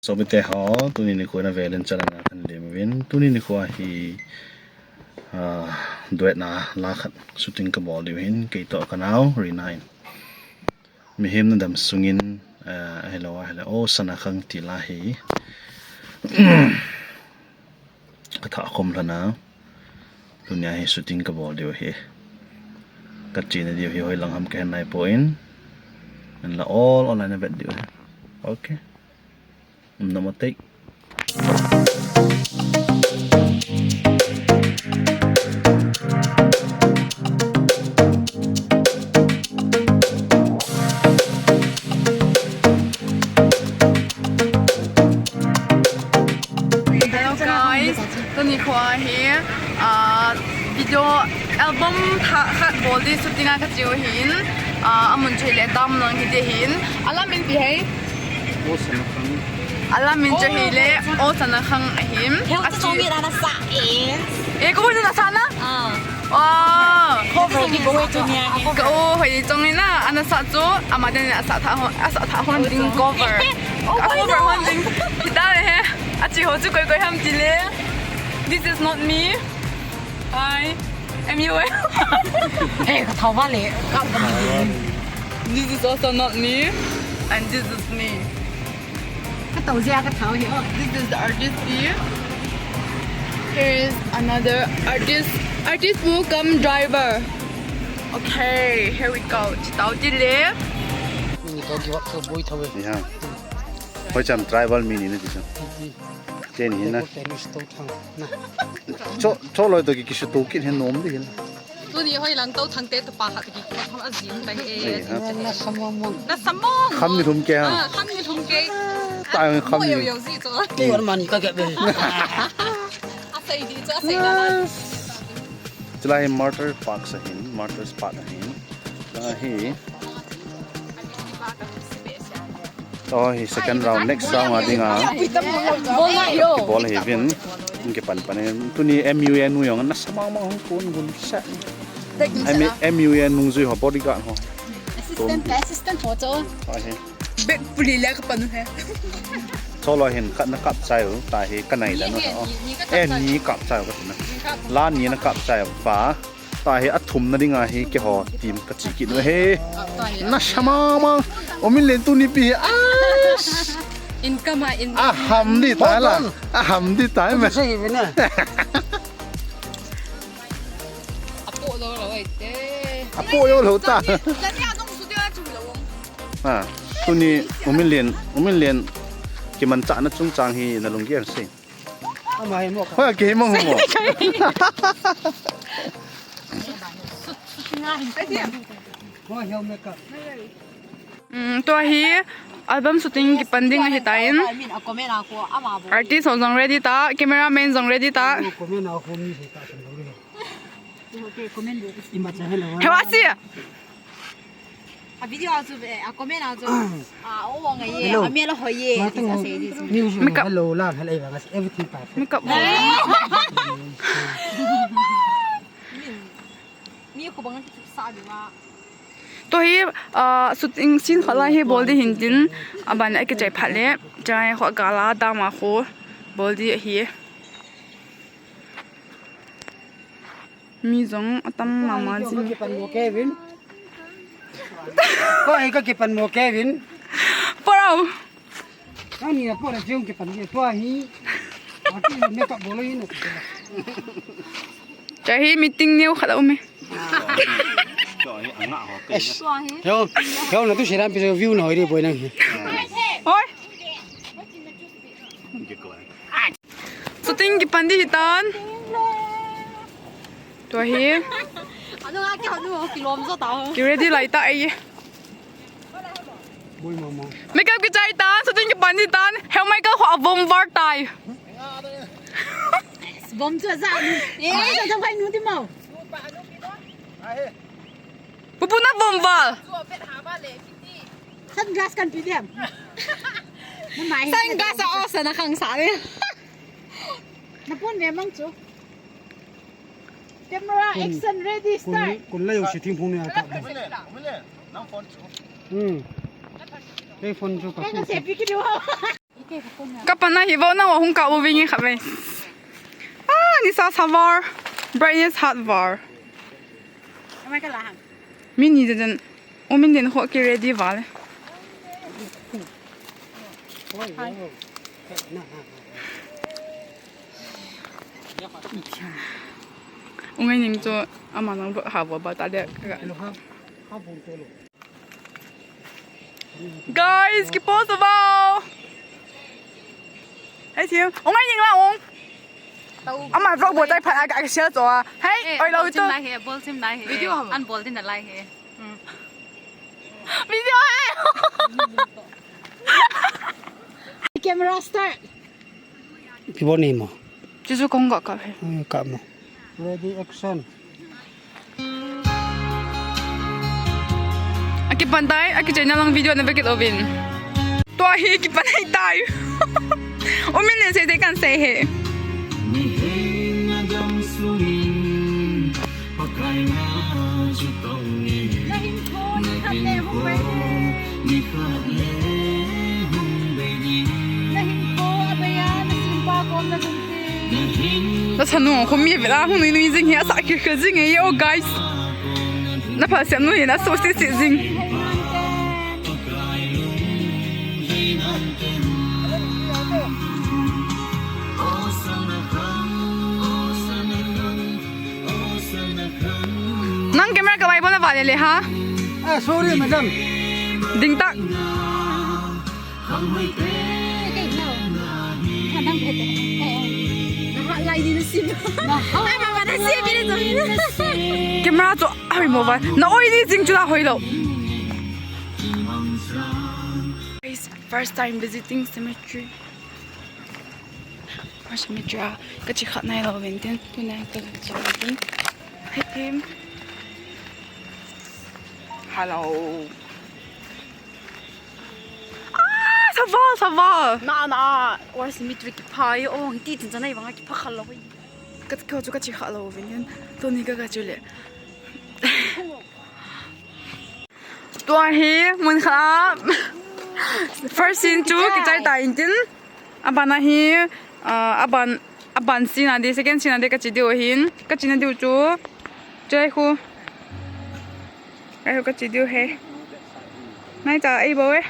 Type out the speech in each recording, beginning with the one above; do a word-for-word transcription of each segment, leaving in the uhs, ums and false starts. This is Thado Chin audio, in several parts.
Sopite ho, tuni nikho na velin channel a kan lim uvin. Tuni nikho hi, ah, duet na la khat shooting kabol diu hin, kei toh kanao Rina in. Mihem na dam sungin, ah, hello, hello, o sana khang ti la hi. Ka tha khom lhon a. Tunia hi shooting kabol diu hi. Ka chena diu hi hoilang ham kahe nai poi. Hinla all online a vet diu hi. Okay. Um, na mo take. Hello guys, tuni kho hi, ah, video album tha khat bol di shooting a kache u hin, ah, amun chu hile Damlang hiti hin, alam in ipi ham? O sana khang. Alam in chu hile, o sana khang ahin. Heo chu song mi na na sa e. E, ko na sa na? Ah. Wow. Cover kibol e tunia hi. Ka o hoi chong ina, ana sa chu, ama den asa tha ho, asa tha hon ding cover. Oh, ka cover hon ding. Kita le he. Achi ho chu koi koi ham ti le. This is not me. Hi. M U L. Hey, ka thau va le. Ka, ka mi. This is also not me. And this is me. Ka tau zia ka thau hi, oh. This is the artist view. Here is another artist. Artist will come driver. Okay, here we go. Chitau ti le. Ni to give up to boy thau. Ya. Hoi cham tribal mi ni ne ti cham. Chen hi na. Cho, cho loi to ki, ki su to kin hin nom di hin. Tuni hoilang to thang te to pa khat ki ko tham a jing tai e. Ei, ha. Na samong mong. Na samong. Kham ni thum ke ha. Ah, kham ni thum ke. Tai kham ni. Yo yo ji to. Ni wan mani ka ke be. A sai di to, a sai na. Chulai hi Martyr Park sa hin, Martyrs Park hin. Chulai hi. To hi second round, next round a dinga. Bol na yo. Bol hi vin. Kipan pan in. Tuni M U N nu jong na samang mang hung kun gun sa. M U N nungjui ho bodyguard ho. Assistant, assistant ho to. To hi. Bek puli le ka panu he. Cholo hin khat na kap chai u, ta hi ka nai da no. Ni, ni, ni ka kap chai. Eh, ni kap chai u ka tina. Ni kap. La ni na kap chai u pa. Ta hi a thum na dinga hi keiho team ka chi kit u he. Ah, ta hi. Na sama ma. O min len tuni pi hi. Ah. Income a, income. A ham di ta la. A ham di ta me. Sei ve na. Apo lo lo ai te. Apo yo lo ta. Tuni a nung su dia chu lo. Ha, tuni U Min Lian, U Min Lian kimanchahna chungchang hi na lunggel si. Ama hi mo ka. Ha, kei mo mo. Mo hi mo ka. Um, tua hi album shooting kipan ding ahi tan. Artist ho jong ready ta, cameraman jong ready ta. Hewa si. A video a chu, eh, a comment a chu, ah, o ngai ye, hello. A mi la hoi ye. Martin, music, makeup. Hello, lang, hello, everything perfect. Makeup. Mi ko bang ki sa di ma. Tua hi, ah, shooting scene khat la hi bol di hin tin, aban a kichai phat le, chai kho gala dama kho bol di hi. Mi jong atam mama jing. Ka kipan mo Kevin. Ko ai ka kipan mo Kevin. Parau. Ani na pora jong kipan ye tua hi. Ati makeup bol in. Chai hi meeting neo khat a um e. Heo, heo na tu siram pi view na hoi ri boi nang. Oi. Shooting kipan di hitan. Tua hi. Anu a ki hanu ki lom jo ta ho. Ki ready lai ta ai. Boi mama. Makeup kichai tan, shooting kipan di tan. Heo mai ka kho a vom var tai. Vom chu ja ni. Eh, ja ja vai nu di mau. Pupu na vom var. Sunglass kan pi diam. Sunglass a o sana khang sa le. Na pon ve mang chu. Camera action ready start. Kun la yo shooting phone ne ka. Hmm. Kei phone chu ka. Ka se pi ki do. Ka pan ahi vo, nang hung kap uving e kha ve. Ah, nisa sa var. Brightness hat var. Mi ni jen. Umin din ho ki ready vale. Ungai ning chu ama nang ha vo ba ta le. Guys, ki post vo. Hei, thiam. Ungai ning la ung. Ama vlog bol tai phat a ka share cho a. Hei, oi lo tu. Bol sim lai he, bol sim lai he. Video ham. An bol din lai he. Video he. Camera start. Ki bol ni mo. Chu chu kong ga ka he. Hmm, ka mo. Ready, action. Aki pan tai, aki chena lang video na bekit ovin. Tua hi ki pan ai tai. Umin ne sei sei kan sei he. Na sanu khum mi vela hung nui nui jing hi asa khir khir jing e, yo guys. Na pha siam nu hi na so si si jing. Nang camera ka vai bona vale le ha. Ah, sorry, madam. Ding tak. Camera chu a hoi mo va. Na oi ni jing chu la hoi lo. Guys, first time visiting cemetery. First cemetery a ka chi kha nai lo vin tin, tu nai ka chi vin tin. Hi tim. Hello. Ah, saval, saval. Na, na, War Cemetery kipha e, oh, hiti tin chanai vanga kipha kha lo. Ka, ka chu ka chi kha lo vin tin. Tu ni ka ka chu le. Tua hi, mun kha. First scene chu, kichai ta in tin. Abana hi, ah, aban, aban scene a di, second scene a di ka chi diu hin. Ka chi na diu chu. Chai khu. Ai khu ka chi diu he. Nai ta ei bo e.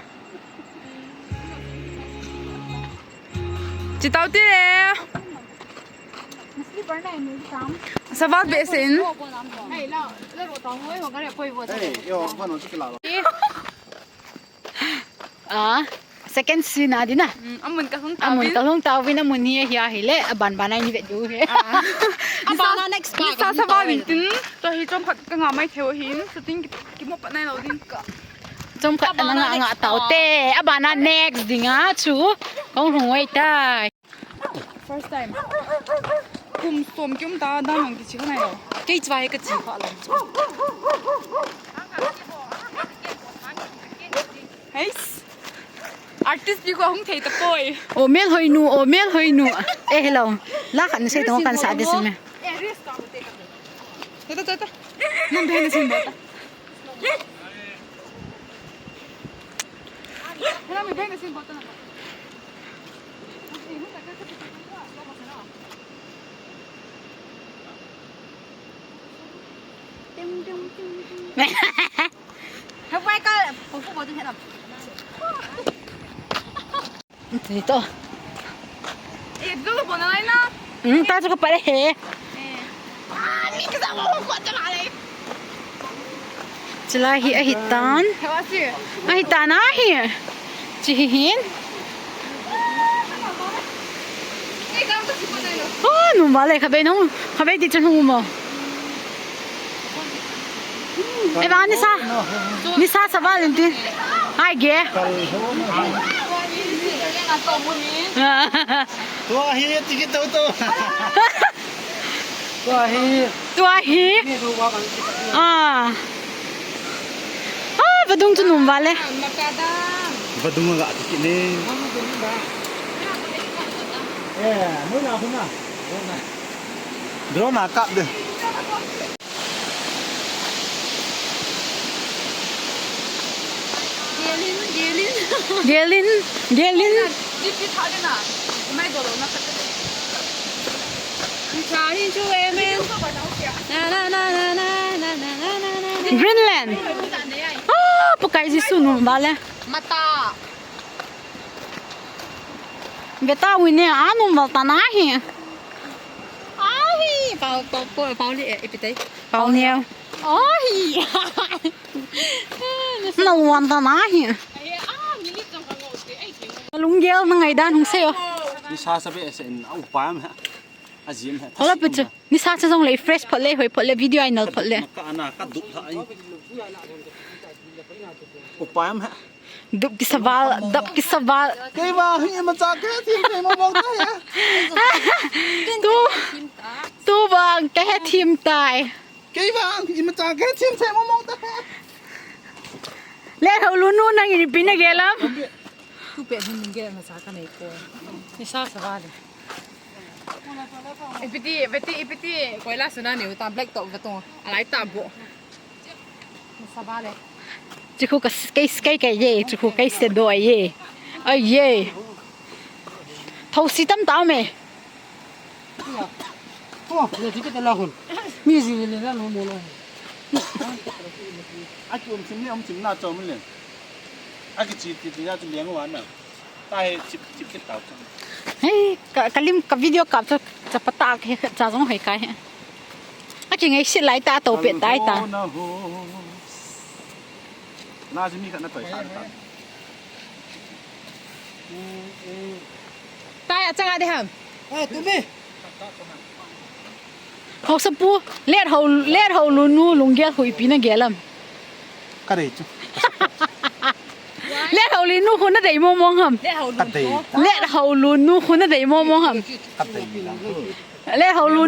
Chi tau ti le. Saval be sin. Ah, second scene a di na. Mm, amun ka hung ta. Amun ka hung ta vin, amun hi hi a hi le, aban ban ai ni ve du he. Ah. Aban a next ka. Sa saval in tin, to hi chom khat ka nga mai theo hin, shooting ki, ki mo pat nai lo din ka. Chom khat ana nga nga tau te, aban a next ding a chu. Kong hung wai tai. First time. Kum som kium ta dan ang kichi kha nai lo. Kei chwa he ka chi kha lo. Heis. Artist pi ko hung thei ta poi. O mel hoi nu, o mel hoi nu. Eh, hello. La khan sei tong kan sa de sin me. Ta, ta, ta, ta. Nang de sin ba ta. Ito. Eh, dito ko na lai na. Hmm, ta chu ka pare he. Eh. Ah, ni ka sa mo ko ta lai. Chulai hi ahi tan. Ahi tan ahi. Chi hi hin. Oh, num vale, khabe nung, khabe ti chun hung mo. Eva, nisa. Nisa saval in ti. Ai ge. Tua hi, ticket to to. Tua hi. Tua hi. Ah. Ah, vadung chu num vale. Vadung ga ticket ne. Eh, muna, muna. Drone a kap de. Gelin, gelin. Greenland. Ah, Pakai Jesu nu vale. Mata. Veta wine anu val ta nahi. Awi, pau, pau, pau, pau ni, eh, ipi tai. Pau ni. Awi. Na wan ta nahi. Lunggel na ngaidan hung seiyo. Nisa sa be se in au pa me. Ajim he. Hola pichu. Nisa sa jong le fresh phot le hoi phot le video ai nal phot le. Ka ana ka dup tha ai. Upai am he. Dup kisa val, dup kisa val. Kei vang imacha kahe thim thei mo mo ta he. Tu, tu vang kahe thim tai. Kei vang imacha kahe thim thei mo mo ta he. Le ho lu nu nang ipi na gel am. Tu pe hin gel ma cha ka nei ko. Nisa sa vale. Ipiti, ipiti, ipiti, koila suna ni uta black top vatung. Alai ta bo. Sabale. Chikhu ka s-, kai s-, kai kai ye, chikhu kai se do ye. Ai ye. Thau si tam ta me. To, le ticket la hun. Mi ji le la lo mo lo. Aki um sim ni um sim na chom le. Aki chi ti ti ya chu leng wa na. Hei, ka, ka lim, ka video kap chu, chapa ta ke, cha jong hoi kai he. Aki ngai sit lai ta, to pe tai ta. Na ji mi ka na toi sa ta. Tai, achang a de ham. Eh, tu mi. Haosapu, let ho, let ho lu nu lunggel hui pi na gel am. Ka dei chu. Let ho lu nu khu na dei mo mo ham. Ka dei. Let ho lu nu khu na dei mo mo ham. Ka dei la. Let ho lu,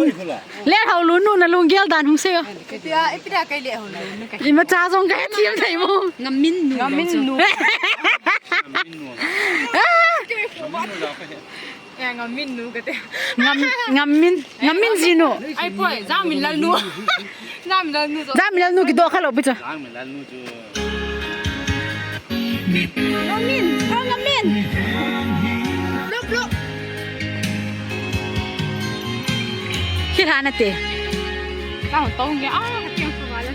let ho lu nu na lunggel dan hung seiyo. Ipi a, ipi a kai let ho lu nu kai. Imacha jong kahe thim thei mo. Ngamin nu. Ngamin nu. Ngamin nu. Ah! Ngamin nu la ka he. Eh, Ngamin nu kate. Ngam, Ngamin, Ngamin ji nu. Ai poi, Jangminlal nu. Jangminlal nu jo. Jangminlal nu kidoh kha lou pi chu. Jangminlal nu chu. Ngamin, oh, Ngamin. Lop, lop. Khi tha na te. Tao tong nge, ah, ka tiang sa wala.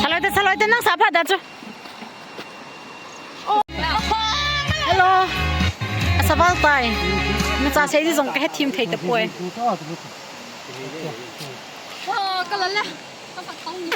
Saloi te, saloi te, nang sa pha da chu. Hello. Asa val tai. Imacha sei di jong kahe thim thei tapoi. Wa, ka la le. Ka sa tong ni.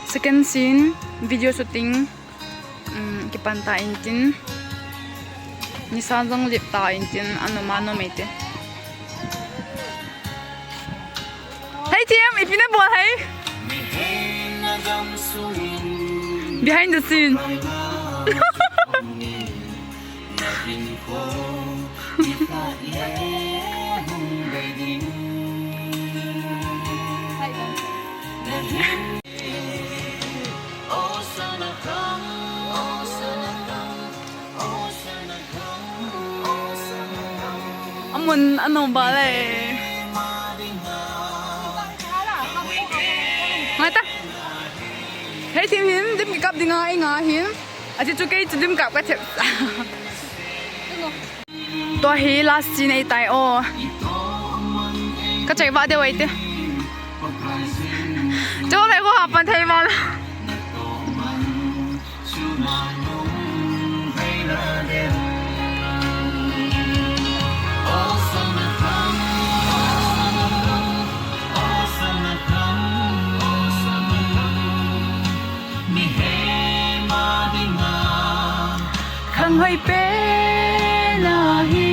Second scene, video shooting, um, kipan ta intin, nisa jong lip ta intin, anu ma nu mei te. Hei, Thiam, ipi na bol hei? Behind the scene. Amun, ano ba le? Ngai ta. Hei, Thiam hin, dim kap ding a, inga hin. Achi chu kei chu dim kap ka thep. Tua hi last scene ahi tai o. Ka chai va de wai te. Chu ve ko ha pan thei ma la. Pen ahi,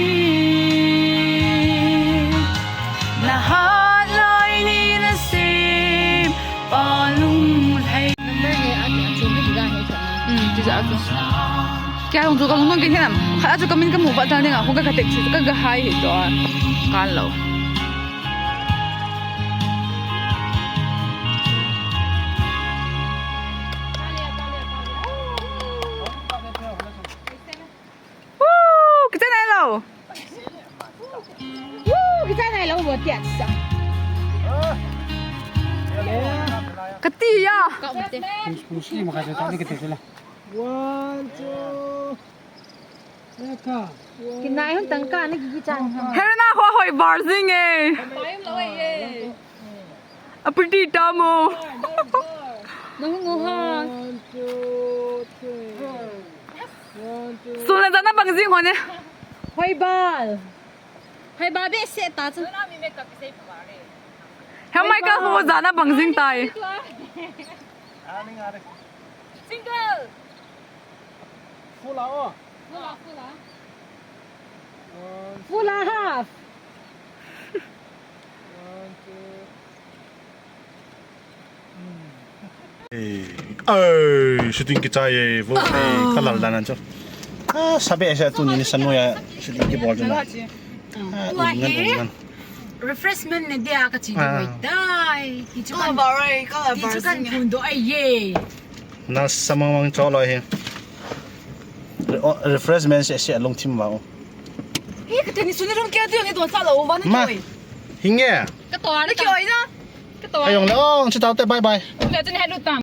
na hat lai ni na sem, pa lung lhai. Hmm, ti ja chu. Kya hung chu ka hung nung ke hinam. Kha chu ka min ka mu va ta ne nga, hung ka ka tek chu ka ga hai hi to. Kan lo. Woo! Kichai nai lou. Woo! Kichai nai lou, bo tiat sa. Kati ya. Muslim ka te ta ni kiti sila. One, two. Eka. Kinai hun tangka na kikichai. Herna ho hoi bar jing e. Pai lou e. Apiti tamo. Nung ngu ha. One, two, three. One, two. Sun le jana bang jing ho ne. Hoi bal. Hoi bal be se ta chu. Hemai ka ho jana bang jing tai. Single. Full ah, oh. Full ah, full ah. One, full ah, half. One, two. Eh, eh, shooting kichai e, vo, eh, ka lal dan an chu. Ah, sabe sa tuni ni sa noiya shooting kibol chu na. Ah, ua ngan, he, ngan. Refreshment ne dia ka chi, ah, doi dai. Ti chu kan, ti chu kan thun do ai ye. Na samang mang cho lo he. Re-, oh, refreshment se se long thim va. He, ka teni suni rum kya tu ni don sa lo va na. Ma. Toi. Hinge. Ka to na. Ki oi na. Ka to. Ayong le ong, chi tau te, bye bye. Le tu ni he lu tam.